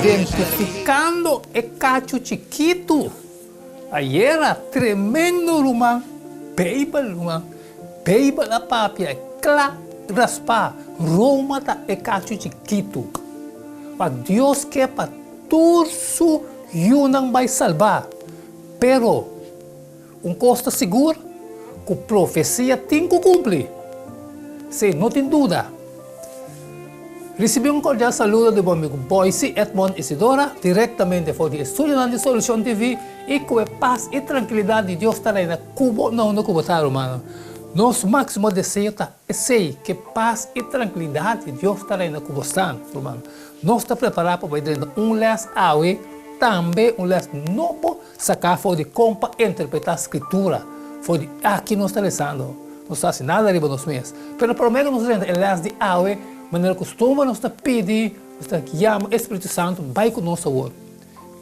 Identificando e cacho chikitu. Ayera tremendo ruman, Bijbel ruman, Bijbel a papia e cla raspa, Roma ta e cacho chikitu. Pa Dios ke pa tur su yunan bai salba. Pero, un kos ta sigur, ku profesia tin ku kumpli. Sí, no tin duda. Risibí un kordial saludo di bo amigu Boyce Edmond Isidora, direktamente for di e studionan di Solucion TV, i ku e pas i trankilidat di Dios ta reina ku bo na unda ku bo ta, rumannan. Nos máksimo deseo ta esei, ku e pas i trankilidat di Dios ta reina ku bo stan, ruman. Nos ta prepará pa bai drenta un lès awe, tambe un lès nobo Saká for di kon pa interpretá Skritura. For di aki nos ta lesando. Nos ta hasi nada riba nos mes. Pero promé ku nos drenta e lès di awe, manera kustumber nos ta pidi, nos ta yama e Spiritu Santu bai ku nos awor.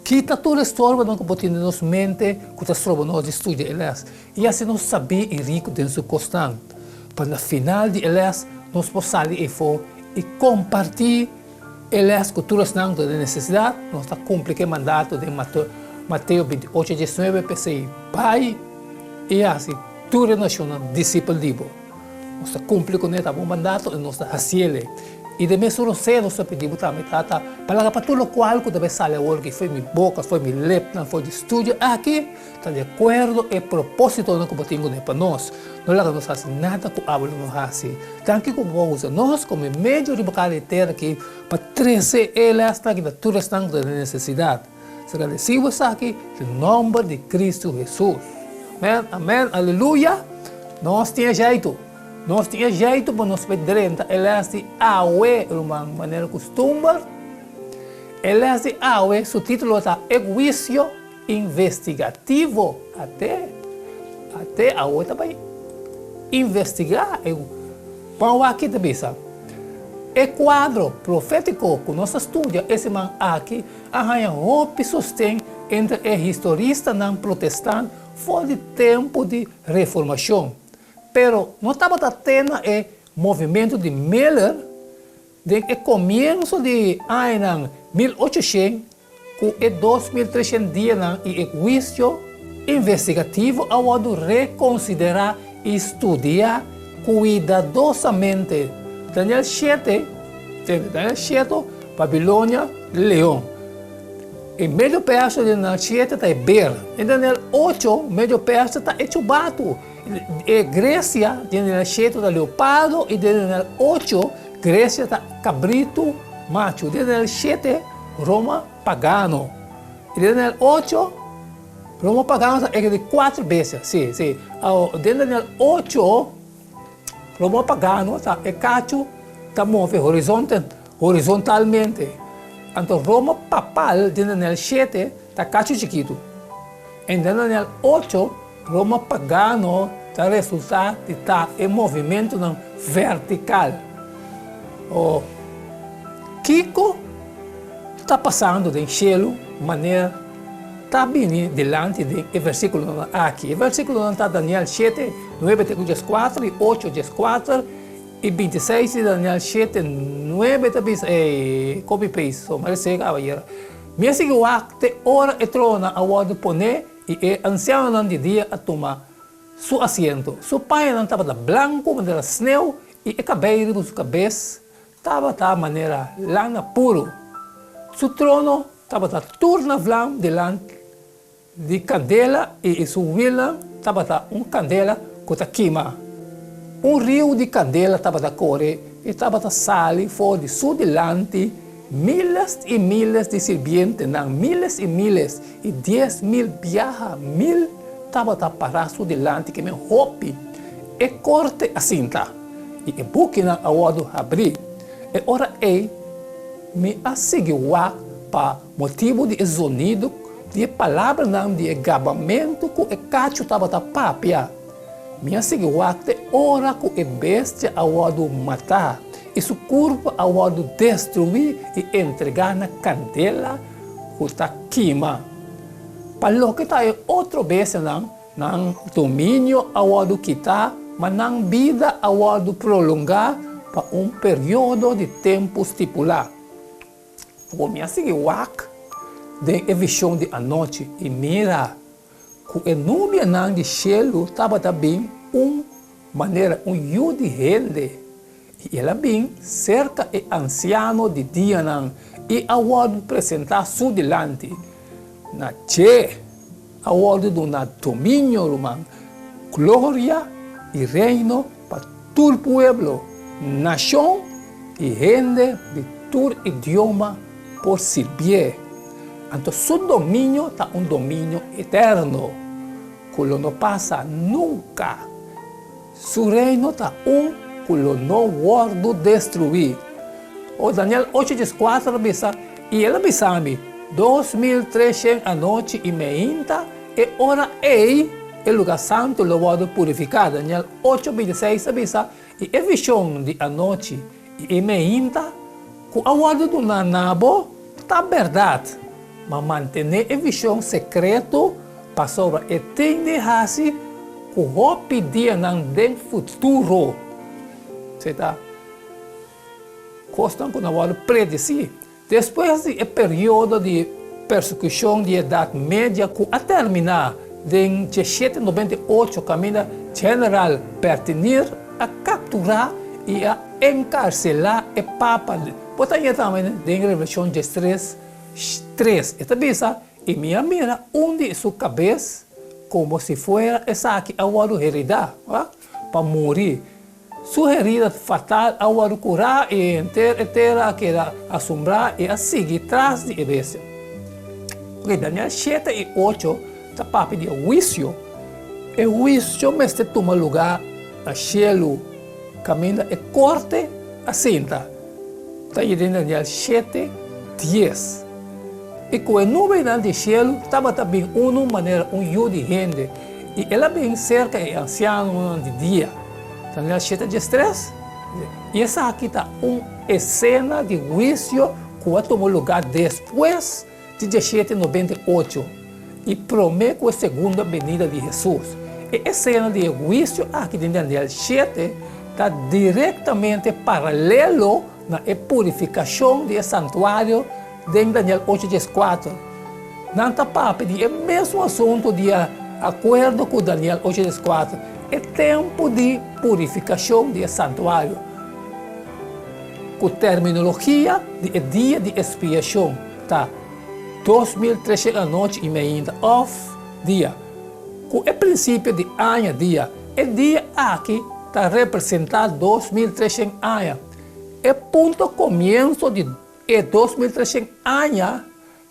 Kita tur e storbonan ku por tin den nos mente ku ta stroba nos di studia e lès, i hasi nos sabí i riku den su kosnan, pa na final di e lès nos por sali eifó i kompartí E les ku tur esnan ku ta den nesesidat, nos ta kumpli ku e mandato den Mateo 28, 19, P'esei, bai i hasi tur e nashonnan disipel di bo. Nos ta kumpli kuné, ta bo mandato i nos ta hasiel. I den mesun rosea nos ta pidi bo tambe, Tata, pa laga pa tur lokual ku ta bai sali awor aki for mi boka, for mi lepnan, for di studio aki, Ta di akuerdo e propósitonan ku bo tin kuné pa nos. No laga nos hasi nada ku abo lo no hasi. Danki ku bo a usa nos komo e medio riba kara di tera aki pa trese e lèsnan aki na tur esnan ku ta den nesesidat. Nos ta gradesí bo esaki den nòmber di Kristu Hesus. Amèn, amèn, aleluya! Nos tin e zjeitu. Nos tin e zjeitu pa nos por drenta e lès di awe, ruman, manera kustumber. E lès di awe su título ta E Huisio Investigativo ate ate awo ta bai investiga e Juan waki ta bisa e cuadro profetico cu nos a studia e siman aki a haña hopi sosten entre e historistanan protestant for di tempo di Reformacion pero no tabata te na e movimento di Miller den e comienso di añanan 1800 Ku e 2300 dianan i e huisio investigativo a wòrdu rekonsiderá i studiá kuidadosamente. Daniel shete, tende, Daniel shete, Babilonia, leon. E medio persa di Daniel shete ta e ber. E Daniel ocho, medio persa ta e chubatu. E Gresia di Daniel shete ta leopardo i di Daniel ocho, Gresia ta kabritu machu. Di Daniel shete, Roma pagano. I den Daniel ocho, Roma pagano ta e di kuater bestia. Sí, sí. Awo, den Daniel ocho, Roma pagano ta e kachu ta move horizonte, horizontalmente. Anto Roma papal den Daniel shete ta kachu chikitu. En den Daniel ocho, Roma pagano ta resultá di ta e movimentunan vertikal. O Kiko ta pasando den shelu manera ta bini dilanti den e versíkulonan aki? E versíkulonan ta Daniel shete, nuebe te ku dieskuater i ocho, dieskuater i bintiseis di Daniel shete, nuebe ta bisa, ey, copy paste, so maresé kabayero. Mi a sigui wak te ora e trononan a wòrdu poné I e ansianonan di dia a tuma su asiento. Su pañanan tabata blanku manera sneu i e kabei riba su kabes tabata manera lana puru. Su trono tabata tur na vlam dilanti di kandela i su wielnan tabata un kandela ku ta kima. Un riu di kandela tabata kore i tabata sali for di su dilanti. Miles i miles di sirbientenan, miles i miles, i 10,000 biaha mil tabata pará su dilanti ke men hopi. E korte a sinta, i e bukinan a wòrdu habrí. E ora ei mi a sigui wak pa motibu di e zonido di e palabranan di e gabamentu ku e kachu tabata papia. Mi a sigui wak te ora ku e bestia a wòrdu matá i su kurpa a wòrdu destruí i entregá na kandela ku ta kima. Pa loke ta e otro bestianan, nan dominio a wòrdu kitá, ma nan bida a wòrdu prolongá pa un periodo di tempu stipulá. Awor mi a sigui wak den e vishon di anochi, i mira, ku e nubianan di shelu tabata bin un manera un yu di hende, i el a bin serka e Ansiano di Dianan i a wòrdu presentá su dilanti. Na dje a wòrdu duná dominio, ruman, gloria i reino pa tur pueblo, nashon i hende di tur idioma por sirbié. Anto su dominio ta un dominio eterno ku lo no pasa nunka. Su reino ta un ku lo no wòrdu destruí. O Daniel ocho dieskuater a bisa, I el a bisa mi, 2300 anochi i meinta, e ora ei e lugá santu lo wòrdu purifiká. Daniel ocho bintiseis a bisa, I e vishon di anochi i e meinta ku a wòrdu duná na bo ta bèrdat, ma mantené e vishon sekreto, pasobra e tin di hasi ku hopi dianan den futuro. Esei ta kosnan ku nan wòrdu predisí. Despues di e periodo di persekushon di Edat Media ku a terminá den 1798 kaminda General Bertinier a kapturá i a enkarselá e Papa, bo ta haña tambe den Revelashon 13, 3. E ta bisa, I mi a mira un di su kabes komo si fuera esaki a wòrdu heridá pa muri. Su herida fatal a wòrdu kurá i henter e tera a keda asombrá i a sigui tras di e bestia. Oke, Daniel shete i ocho ta papia di e huisio. E huisio mester tuma lugá na shelu kaminda e korte a sinta. Ta yega den Daniel shete, dies. I ku e nubenan di shelu tabata bin unu manera un yu di hende, i el a bin serka e ansianonan di dia. Daniel shete diestres. I esaki ta un esena di huisio ku a tuma lugá despues di dieshete 98 i promé ku e segunda benida di Hesus. E esena di e huisio aki den Daniel shete ta direktamente paralelo na e purifikashon di e santuario den Daniel ocho 14. Nan ta papia di e mesun asuntu di akuerdo ku Daniel ocho 14, e tempu di purifikashon di e santuario, ku terminologia di e dia di ekspiashon ta 2300 anochi i meinta òf dia. Ku e prinsipio di aña dia, e dia aki ta representá 2300 aña. E punto komienso di e 2300 aña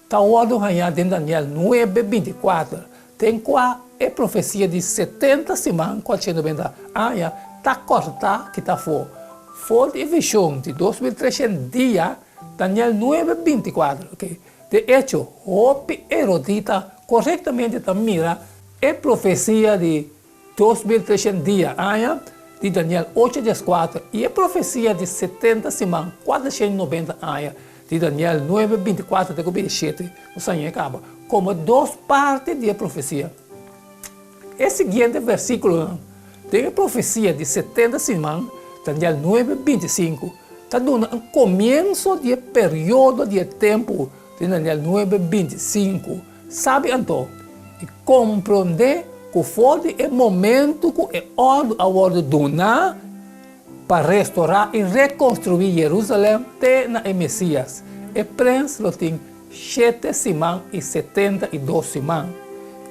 ta wòrdu hañá den Daniel nuebe 24, den kua e profesia di 70 siman, 490 aña, ta kòrtá kita afó. For di e vishon di 2300 dia, Daniel nuebe 24, oke. De echo, hopi erudita korektamente ta mira e profesia di 2300 dia, aña, di Daniel ocho 14 i e profesia di 70 siman, 490 aña, di Daniel nuebe 24 te ku 27, ku saña e kaba, komo dos parti di e profesia. E siguiente versíkulonan den e profesia di 70 siman, Daniel nuebe 25, ta duna un komienso di e periodo di e tempu di Daniel nuebe 25. Sabi anto i komprondé ku for di e momentu ku e òrdu a wòrdu duná pa restorá i rekonstruí Yerusalèm te na e Mesias, e prens lo tin shete siman i 72 siman.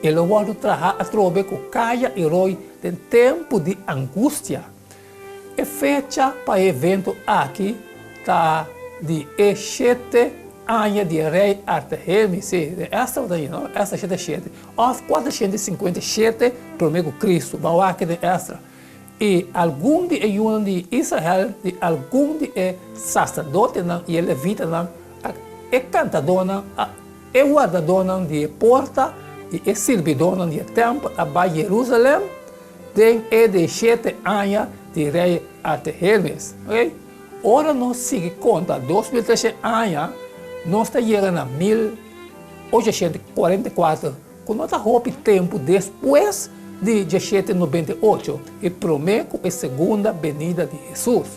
E lo wòrdu trahá atrobe ku kaya i roi den tempu di angustia. E fecha pa e evento aki ta di e shete aña di e rei Artahermes, sí, den Ester bo ta haña, no? Ester shete shete, òf 457 promé ku Kristu, ban wak den Ester. I algun di e yunan di Israel, di algun di e saserdotenan i e levitanan, e kantadónan, e wardadónan di e porta i e sirbidónan di e tèmpel a bai Jerusalèm den e di shete aña di rei Artahermes. Oke, ora nos sigui konta 2300 aña, nos ta yega na 1844, ku no ta hopi tempu despues di 1798 i promé ku e segunda benida di Hesus.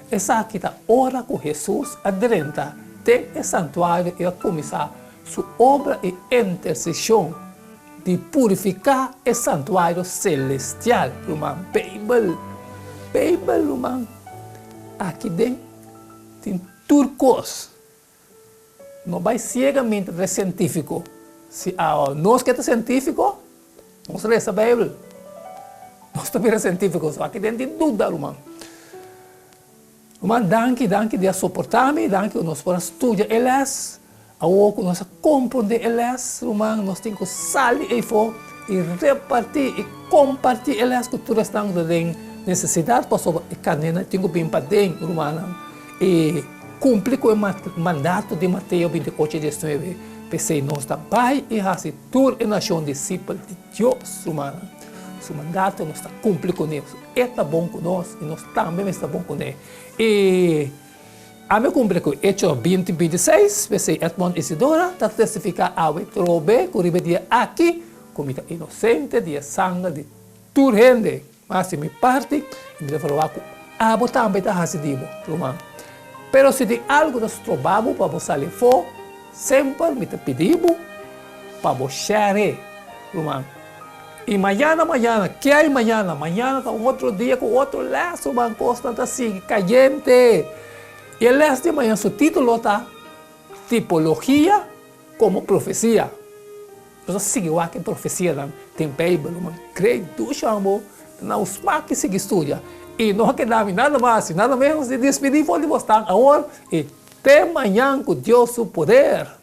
Esaki ta ora ku Hesus a drenta. Den e santuario el a kuminsá su obra i interseshon di purifiká e santuario selestial. Ruman, Beibel, Beibel, ruman, aki den tin tur kos. No bai siegamente ta sientífiko. Si nos ke ta sientífiko, nos lesa Beibel. Nos ta bira sientífiko. So aki den tin duda, ruman. Ruman, danki, danki di a soportá mi, danki ku nos por a studia e lès. Awor ku nos a komprondé e lès, ruman, nos tin ku sali eifó i repartí i kompartí e lès ku tur esnan ku ta den nesesidat, pasobra e karnénan tin ku bin paden, rumannan, i kumpli ku e mandato di Mateo 28, 19. P'esei nos ta bai i hasi tur e nashon disipel di Dios, rumannan. Su mandato nos ta kumpli kuné. E ta bon ku nos i nos tambe mester ta bon kuné. I ami a kumpli ku Echo 20, 26, p'esei Edmond Isidora ta testifiká awe trobe ku riba e dia aki ku mi ta inosente di e sanger di tur hende. Mas di mi parti i mi ta ferwagt ku abo tambe ta hasi di bo, ruman. Pero si tin algu ta stroba bo pa bo sali afó, semper mi ta pidi bo pa bo share, ruman. I mañana, mañana, ke hay mañana? Mañana ta un otro dia ku otro lès, ruman, kosnan ta sigui kayente. I e lès di mañana su título ta Tipologia komo Profesia. Nos a sigui wak e profesianan den Beibel, ruman. Krei dushi amo ta na un smak i sigui studia. I no a keda mi nada mas i nada menos di dispidí for di bosnan awor i te mañan ku Dios su poder.